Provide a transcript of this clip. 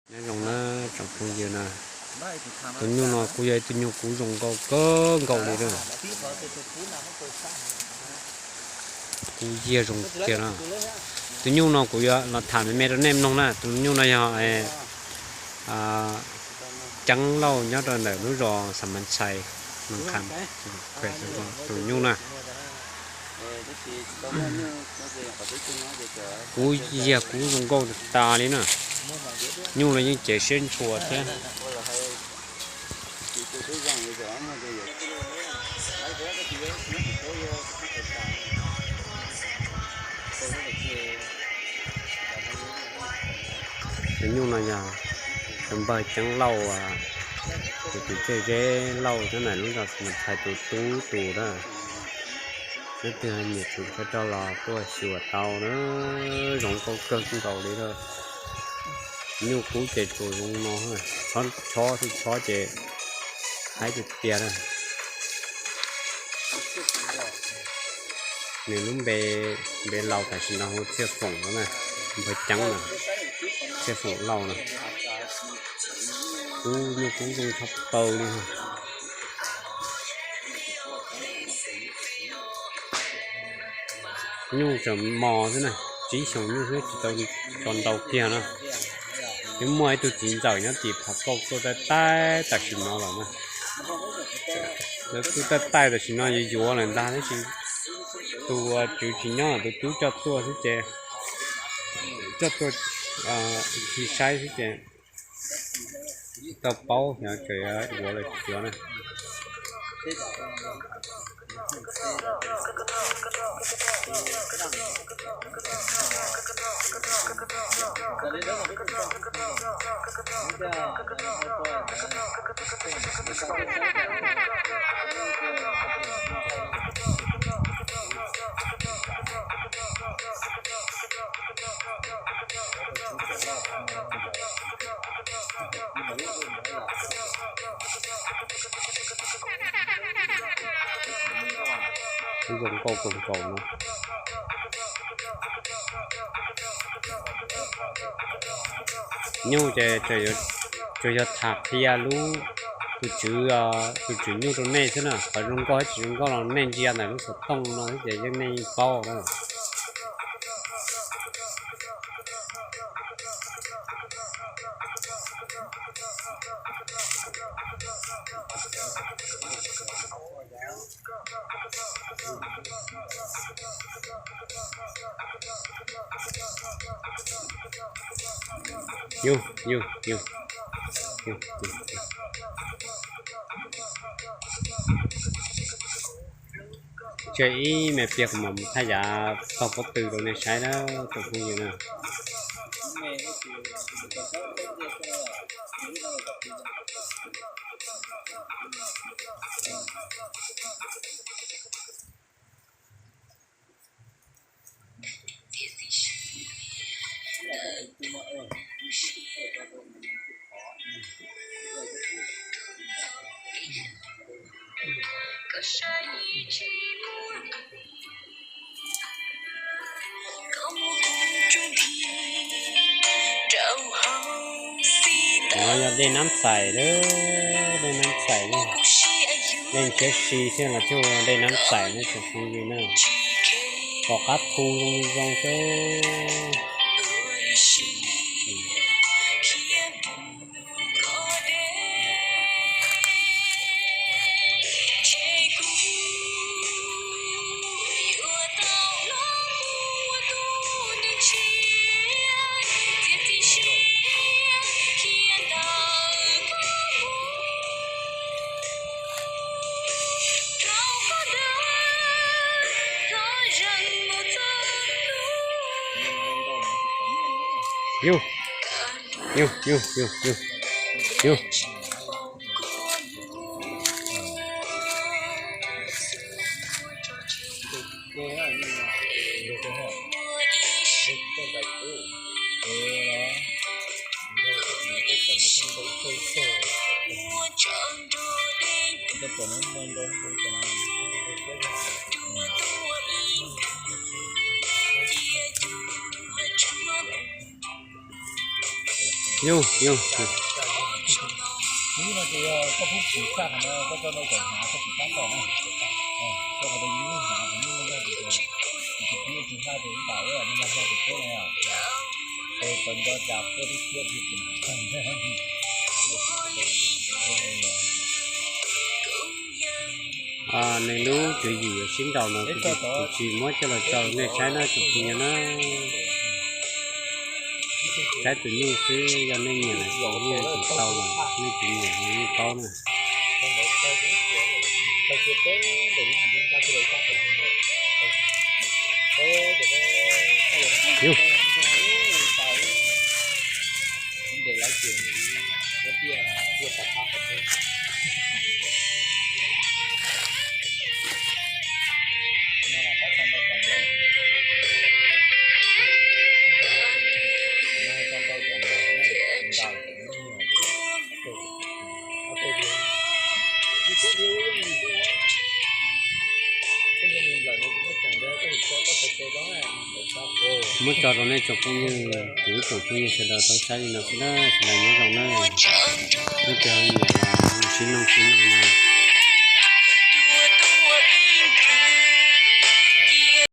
Nyob zoo na tsoom phooj ywg na, tus nyuj no kuj yog ib tug nyuj kub zoo nkauj kawg nkaus li na. Kub yiag zoo tiag na. Tus nyuj no kuv yuav los tham me me rau nej mloog na. Tus nyuj no yog Ceeb Lauj nyob rau ntawm lub zos Xam Mas Tshais, Mas Kham, tus nyuj na. Kub yiag kub zoo nkauj tas tas li na. Nyuj los yeej cev siab ntshua thiab. Tus nyuj no yog tus npawg Ceeb Lauj, tus kwv tij Zeb Lauj nyob ntawm lub zos Xam Mas Tshais tus tub tus na. Leej twg nyiam tus thawj rau los tuaj xyuas tau na, zoo nkauj kawg nkaus li na. Nyuj kub ces tsuas zoo no, chob chob xwb, chob ces haib tiag tiag na. Nws lub npe, npe laus tam sim no hu Txhiaj Foom no na, npawg Ceeb no, Txhiaj Foom Lauj no. Kub, nyuj kub zoo tshaj plaws li. Nyuj tseem mos xwb na, tsib xyoos nyuj xwb tsis tau tso ntau kiag na. Twb muaj ib tug txiv ntxawm nyob tim Phav Kauj tuaj taij taij tam sim no lawm na. Lawv tuaj taij taij tam sim no yuav yuav lawm ntag tab sis tus tswv tsis nyob, tus tub coj tuaj xwb ces, coj tuaj khi saib xwb ces tsis tau paub xyov tseem yuav los tsis yuav na. Zoo nkauj kawg nkaus no. Nyuj ces tsuas yog tham qhia lub, tus tswv, tus tswv nyuj rau nej xwb na, qhov zoo nkauj thiab tsis zoo nkauj los nej ntsia ntawm lub xov tooj no xwb ces yeej nej yeej paub na. Yus, yus, yus, yus. Tseg ib me pliag kuv mam mus thaj yav taug pob tw rau nej saib na tsoom phooj ywg na. No yog dej Nab Xais, dej Nab Xais, dej Ntshiab Si thiab los thiaj ua dej Nab Xais ne tsoom phooj ywg na. Pom qab thu zoo zoo xwb. Yus, yus, yus, yus, yus, yus. Yog, yog. Nej lub tswv yim yuav sib nraus no kuv tsis muab coj los tso nej saib na tsoom phooj ywg na. Saib tus nyuj xwb, yog nej nyiam los tus nyuj tus tau, nej tsis nyiam los yeej paub na. Muab tso rau nej tsoom phooj ywg, kuv ib tsoom phooj ywg sawv daws tau saib li no xwb na, sawv daws nyob zoo na. Leej twg ho nyiam los sib noj sib noj na.